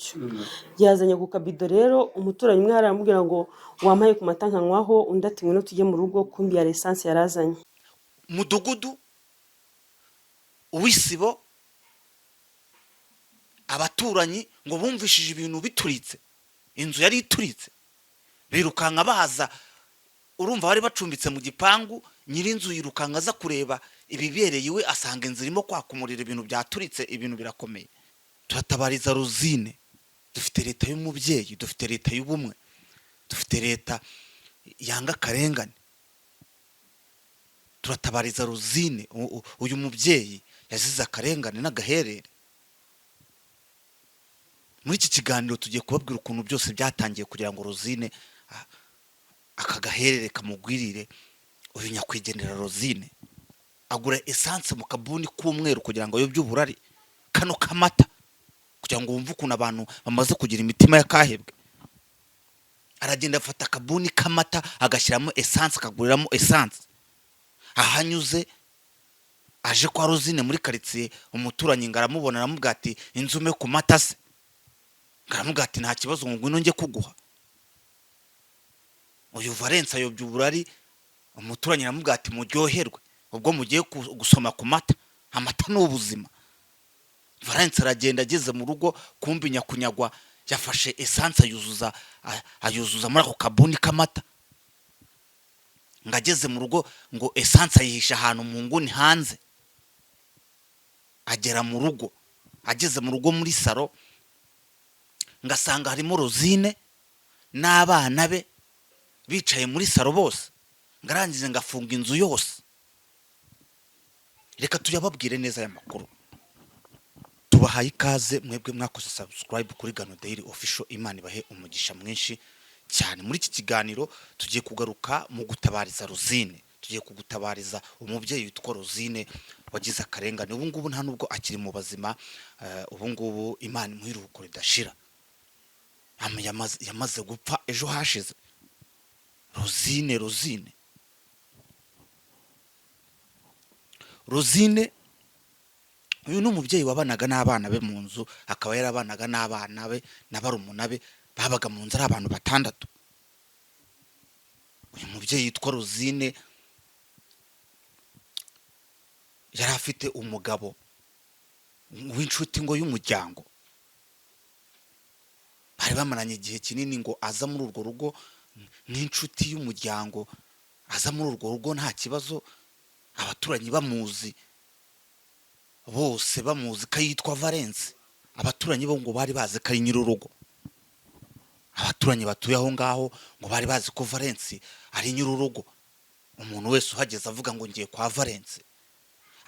Gutyo yazanye ku kabido. Rero umuturanyi umwe hariya aramubwira ngo: "Wampaye ku mata nkanywaho?" Undi ati: "Ngwino tujye mu rugo." Kumbi ya esanse yarazanye. Mudugudu uw'isibo, abaturanyi ngo bumvishije ibintu bituritse, inzu yari ituritse, birukanka baza. Urumva bari bacumbitse mu gipangu. Nyir'inzu yirukanka aza kureba ibibereye iwe, asanga inzu irimo kwaka umuriro, ibintu byaturitse, ibintu birakomeye. Turatabariza Rosine. Dufite leta y'umubyeyi, dufite leta y'ubumwe, dufite leta yanga akarengane. Turatabariza Rosine, uyu mubyeyi yazize akarengane n'agaherere. Muri iki kiganiro tugiye kubabwira ukuntu byose byatangiye kugira ngo Rosine aka gaherere kamugwirire. Uyu nyakwigendera Rosine agura esanse mu kabuni k'umweru kugira ngo ayobye uburari, kano k'amata, kugira ngo wumve ukuntu abantu bamaze kugira imitima y'akahebwe. Aragenda afata akabuni k'amata, agashyiramo esanse, akaguriramo esanse. Ahanyuze aje kwa Rosine muri karitsiye, umuturanyi ngo aramubona, aramubwira ati: "Inzu ume ku mata se?" Ngo aramubwira ati: "Nta kibazo," ngo: "Ngwino njye kuguha." Uyu Valence ayobya uburari. Umuturanyi aramubwira ati: "Muryoherwe ubwo mugiye gusoma ku mata, amata ni ubuzima." Valence aragenda. Ageze mu rugo, kumbi nyakunyagwa yafashe esanse, ayuzuza muri ako kabuni k'amata. Ngo ageze mu rugo, ngo esanse ayihisha ahantu mu nguni hanze. Agera mu rugo, ageze mu rugo muri saro, ngo asanga harimo Rosine n'abana be bicaye muri saro bose. Ngo arangize ngo afunga inzu yose. Reka tuyababwire neza aya makuru. Tubahaye ikaze mwebwe mwakoze subscribe kuri Gano Daily Official. Imana ibahe umugisha mwinshi cyane. Muri iki kiganiro tugiye kugaruka mu gutabariza Rosine, tugiye kugutabariza umubyeyi witwa Rosine wagize akarengane. Ubu ngubu nta nubwo akiri mu bazima. Ubu ngubu Imana imuhe iruhuko ridashira. Yamaze gupfa ejo hashize. Rosine, Rosine, Rosine, uyu ni umubyeyi wabanaga n'abana be mu nzu, akaba yarabanaga n'abana be na barumuna be, babaga mu nzu ari abantu batandatu. Uyu mubyeyi yitwa Rosine yari afite umugabo w'inshuti ngo y'umuryango, bari bamaranye igihe kinini. Ngo aza muri urwo rugo nk'inshuti y'umuryango, aza muri urwo rugo nta kibazo, abaturanyi bamuzi bose, bamuzi ko yitwa Valence. Abaturanyi bo ngo bari bazi ko ari nyir'urugo. Abaturanyi batuye aho ngaho ngo bari bazi ko Valence ari nyir'urugo. Umuntu wese uhageze avuga ngo: "Ngiye kwa Valence."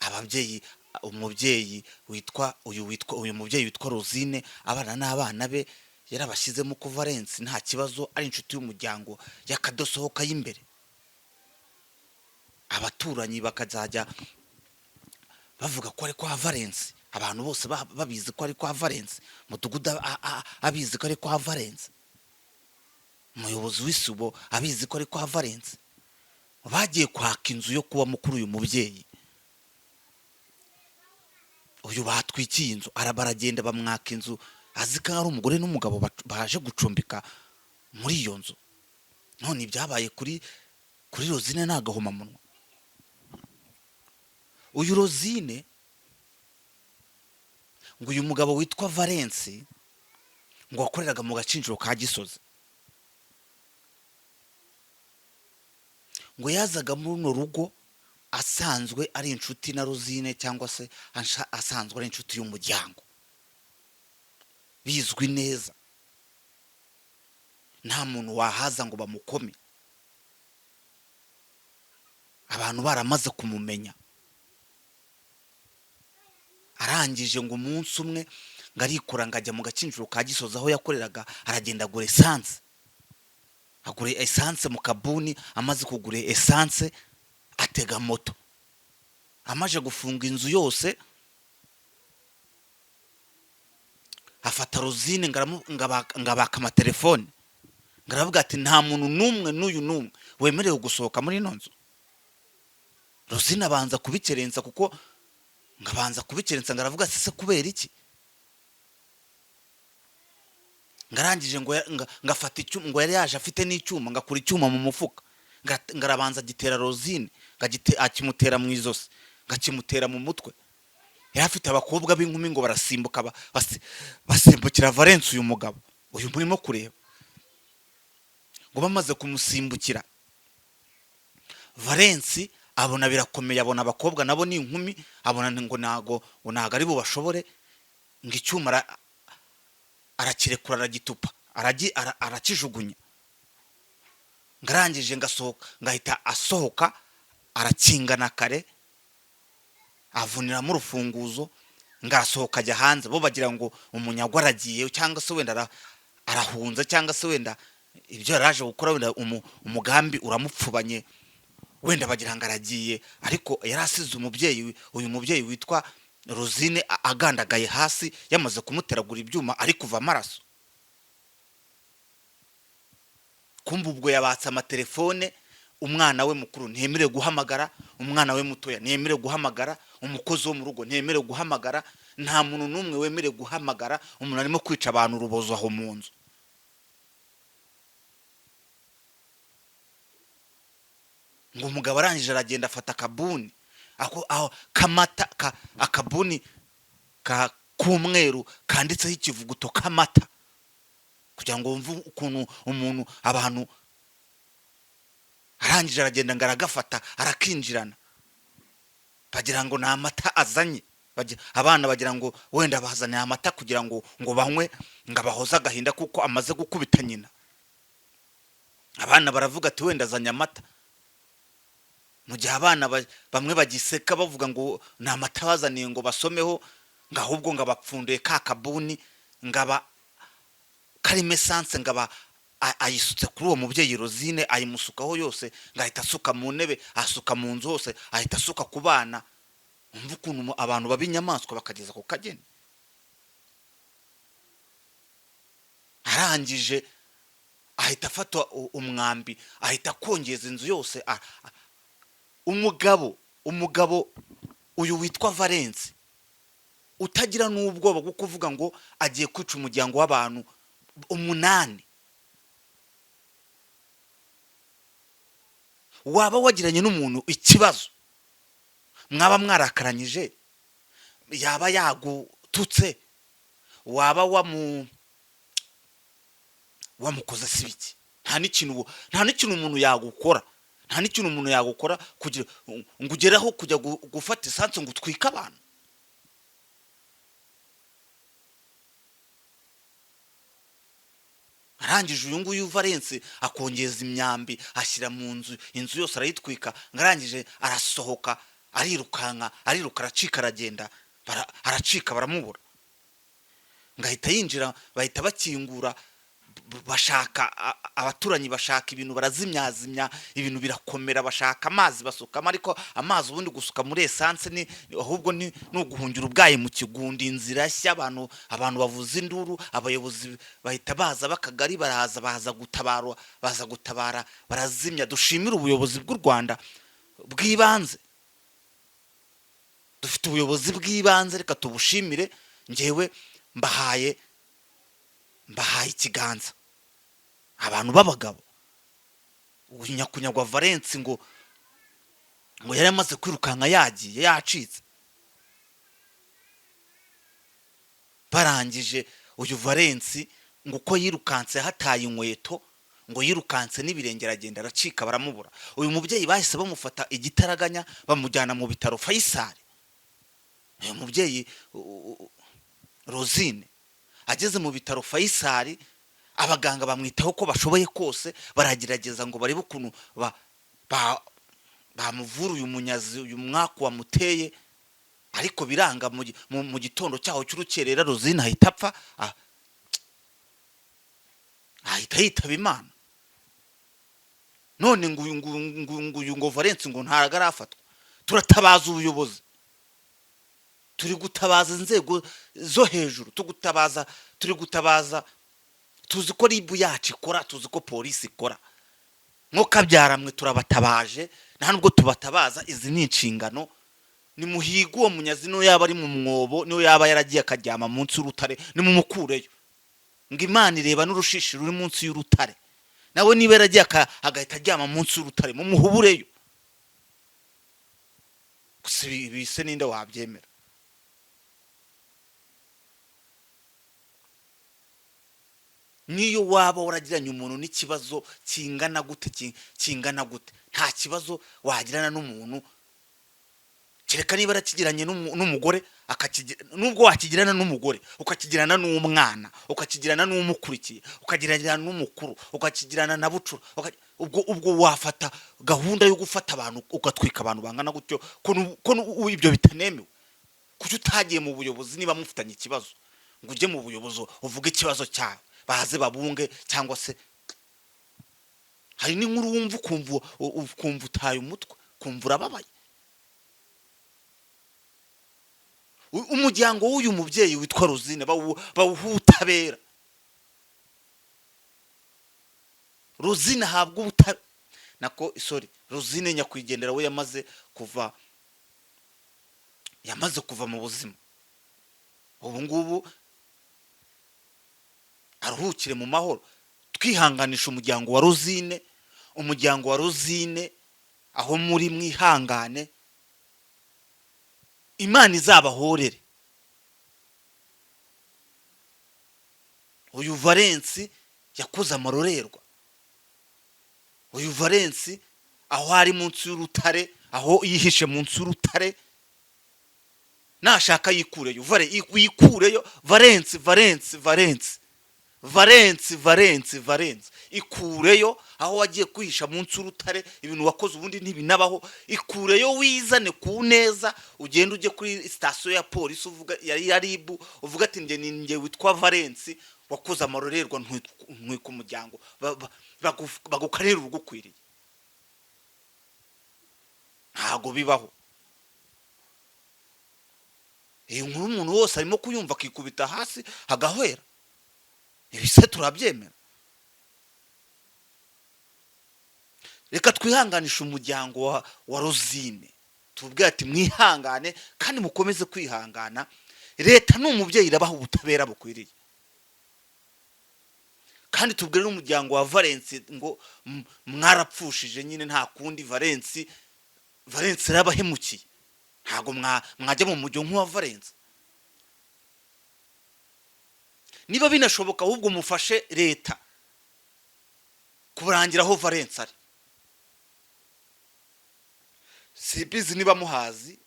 Ababyeyi, umubyeyi witwa uyu, witwa uyu mubyeyi witwa Rosine, abana n'abana be yarabashyizemo ko Valence nta kibazo, ari inshuti y'umuryango y'akadosohoka y'imbere. Abaturanyi bakazajya bavuga ko ari kwa Valence, abantu bose babizi ko ari kwa Valence, mudugudu abizi ko ari kwa Valence, umuyobozi w'isibo abizi ko ari kwa Valence. Bagiye kwaka inzu yo kubamo kuri uyu mubyeyi uyu batwikiye inzu. Baragenda bamwaka inzu, azi ko ari umugore n'umugabo baje gucumbika muri iyo nzu. None ibyabaye kuri Rosine ni agahomamunwa. Uyu Rosine, ngo uyu mugabo witwa Valence ngo wakoreraga mu gacinjiro ka Gisozi, ngo yazaga muri runo rugo asanzwe ari inshuti na Rosine, cyangwa se asanzwe ari inshuti y'umuryango, bizwi neza, nta muntu wahaza ngo bamukome, abantu baramaze kumumenya. Arangije ngo umunsi umwe ngo arikora, ngo ajya mu gakinjiro ka Gisozi aho yakoreraga, aragenda agura esanse, agura esanse mu kabuni. Amaze kugura esanse, atega moto. Amaze gufunga inzu yose, afata Rosine, ngo abaka amatelefone, ngo aravuga ati: "Nta muntu n'umwe n'uyu n'umwe wemerewe gusohoka muri ino nzu." Rosine abanza kubikerensa, kuko ngo abanza kubikerensa, ngo aravuga ati: "Se kubera iki?" Ngarangije ngo ngafata icyuma, ngo yari yaje afite n'icyuma, ngakura icyuma mu mufuka, ngarabanza agitera Rosine, akimutera mu izosi, ngakimutera mu mutwe. Yari afite abakobwa b'inkumi, ngo barasimbuka, basimbukira Valence, uyu mugabo uyu murimo kureba. Ngo bamaze kumusimbukira, Valence abona birakomeye, abona abakobwa nabo ni inkumi, abona ngo ntago ari bubashobore, ngo icyuma arakirekura, aragitupa, arakijugunya. Ngarangije ngasohoka, ngahita asohoka, arakingana kare, avuniramo urufunguzo, ngasohoka ajya hanze. Bo bagira ngo umunyagwa aragiye, cyangwa se wenda arahunze, cyangwa se wenda ibyo yari aje gukora, wenda umugambi uramupfubanye, wenda bagira ngo aragiye. Ariko yari asize umubyeyi, uyu mubyeyi witwa Rosine, agandagaye hasi, yamaze kumuteragura ibyuma, ari kuva amaraso. Kumva ubwo yabatse amatelefone, umwana we mukuru ntiyemerewe guhamagara, umwana we mutoya ntiyemerewe guhamagara, umukozi wo mu rugo ntiyemerewe guhamagara, nta muntu n'umwe wemerewe guhamagara. Umuntu arimo kwica abantu urubozo aho mu nzu. Ngo umugabo arangije aragenda, afata akabuni ako aho kamata akabuni ka k'umweru kanditseho ikivuguto k'amata, kugira ngo wumve ukuntu umuntu abantu. Arangije aragenda, ngo aragafata, arakinjirana, bagira ngo ni amata azanye. Abana bagira ngo wenda bazaniye amata kugira ngo banywe, ngo abahoze agahinda kuko amaze gukubita nyina. Abana baravuga ati wenda azanye amata. Mu gihe abana bamwe bagiseka bavuga ngo ni amata bazaniye ngo basomeho, ngo ahubwo ngo abapfunduye ka kabuni, ngo aba karimo esanse, ngo aba ayisutse kuri uwo mubyeyi Rosine, ayimusukaho yose, ngo ahita asuka mu ntebe, asuka mu nzu hose, ahita asuka ku bana. Umva ukuntu abantu baba inyamaswa bakageza ku kageni. Arangije ahita afata umwambi, ahita akongeza inzu yose. Umugabo uyu witwa Valence, utagira n'ubwoba bwo kuvuga ngo agiye kwica umuryango w'abantu 8, waba wagiranye n'umuntu ikibazo, mwaba mwarakaranyije, yaba yagututse, waba wamukoze si biki, nta n'ikintu umuntu yagukora, nta n'ikintu umuntu yagukora kugira ngo ugereho kujya gufata esanse ngo utwike abantu. Arangije uyu nguyu Valence akongeza imyambi, ashyira mu nzu, inzu yose arayitwika. Arangije arasohoka, arirukanka, ariruka, aracika, aragenda, aracika, baramubura. Ngahita yinjira, bahita bakingura, bashaka abaturanyi, bashaka ibintu barazimyazimya, ibintu birakomera, bashaka amazi basukamo. Ariko amazi ubundi gusuka muri esanse ni ahubwo ni uguhungira ubwayi mu kigundi. Inzira nshya, abantu bavuza induru, abayobozi bahita baza b'akagari, baraza, baza gutabara, baza gutabara, barazimya. Dushimire ubuyobozi bw'u Rwanda bw'ibanze. Dufite ubuyobozi bw'ibanze, reka tubushimire. Njyewe mbahaye ikiganza, abantu b'abagabo. Nyakunyagwa Valence ngo yari amaze kwirukanka, yagiye, yacitse. Barangije uyu Valence ngo uko yirukanse hataye inkweto, ngo yirukanse n'ibirenge, aragenda, aracika, baramubura. Uyu mubyeyi bahise bamufata igitaraganya, bamujyana mu bitaro Faisal. Uyu mubyeyi Rosine ageze mu bitaro Faisal, abaganga bamwitaho uko bashoboye kose, baragerageza ngo barebe ukuntu bamuvura uyu munyazi, uyu mwaku wamuteye, ariko biranga. Mu gitondo cyaho cy'urukerera, Rosine ahita apfa, ahita yitaba Imana. None ngo uyu ngo Valence ngo ntabwo arafatwa. Turatabaza ubuyobozi, turi gutabaza inzego zo hejuru, tugutabaza, turi gutabaza. Tuzi ko RIB yacu ikora, tuzi ko polisi ikora, nko kabyaramwe turabatabaje. Nta nubwo tubatabaza, izi ni inshingano. Nimuhige uwo munyazi, niyo yaba ari mu mwobo, niyo yaba yaragiye akaryama munsi y'urutare, nimumukureyo. Ngo Imana ireba n'urushishi ruri munsi y'urutare. Nawe niba yaragiye agahita aryama munsi y'urutare, mumuhubureyo. Gusa ibi se ninde wabyemera? Niyo waba waragiranye umuntu n'ikibazo kingana gute, kingana gute, nta kibazo wagirana n'umuntu, kereka niba arakigiranye n'umugore, nubwo wakigirana n'umugore, ukakigirana n'umwana, ukakigirana n'umukurikiye, ukakigirana n'umukuru, ukakigirana na bucura, ubwo wafata gahunda yo gufata abantu ugatwika abantu bangana gutyo, ko ibyo bitanemewe. Kuki utagiye mu buyobozi niba mufitanye ikibazo, ngo ujye mu buyobozi uvuge ikibazo cyawe, baze babunge? Cyangwa se hari n'inkuru wumva ukumva utaye umutwe, ukumva urababaye. Umuryango w'uyu mubyeyi witwa Rosine bawuha ubutabera. Rosine ahabwa ubutabera, nako sorry, Rosine nyakwigendera we yamaze kuva mu buzima, ubu ngubu aruhukire mu mahoro. Twihanganisha umuryango wa Rosine, umuryango wa Rosine aho muri mwihangane, Imana izabahorere. Uyu Valensi yakoze amarorerwa. Uyu Valensi aho ari munsi y'urutare, aho yihishe munsi y'urutare, nashaka yikureyo. Vare yikureyo. Valensi, Valensi, Valensi, Valensi, Valensi, Valensi, ikureyo aho wagiye kwihisha munsi y'urutare. Ibintu wakoze ubundi ntibinabaho. Ikureyo wizane ku neza, ugende ujye kuri sitasiyo ya polisi, uvuga ya RIB, uvuga ati njye ni njye witwa Valensi wakoze amarorerwa, ntwika umuryango, bagukarire urugukwiriye. Ntago bibaho. Iyi nkuru umuntu wose arimo kuyumva akikubita hasi agahwera. Ibi se turabyemera? Reka twihanganishe umuryango wa Rosine, tubwire ati mwihangane kandi mukomeze kwihangana. Leta ni umubyeyi, irabaha ubutabera bukwiriye. Kandi tubwire n'umuryango wa Valensi ngo mwarapfushije nyine, nta kundi. Valensi yarabahemukiye, ntabwo mwajya mu mujyo nk'uwa Valensi. Niba binashoboka ahubwo mufashe leta kurangira aho Valensi ari. Simbizi niba muhazi,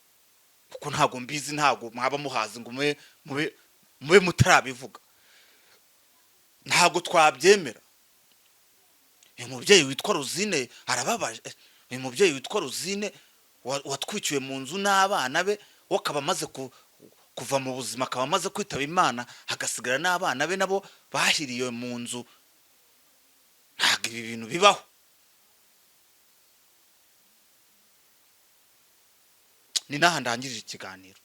kuko ntabwo mbizi, ntabwo mwaba muhazi ngo mube mutarabivuga. Ntabwo twabyemera. Uyu mubyeyi witwa Rosine arababaje. Uyu mubyeyi witwa Rosine watwikiwe mu nzu n'abana be, we akaba amaze kuva mu buzima, akaba amaze kwitaba Imana, hagasigara n'abana be nabo bahiriye mu nzu. Ntabwo ibi bintu bibaho. Ni n'aha ndangirije ikiganiro.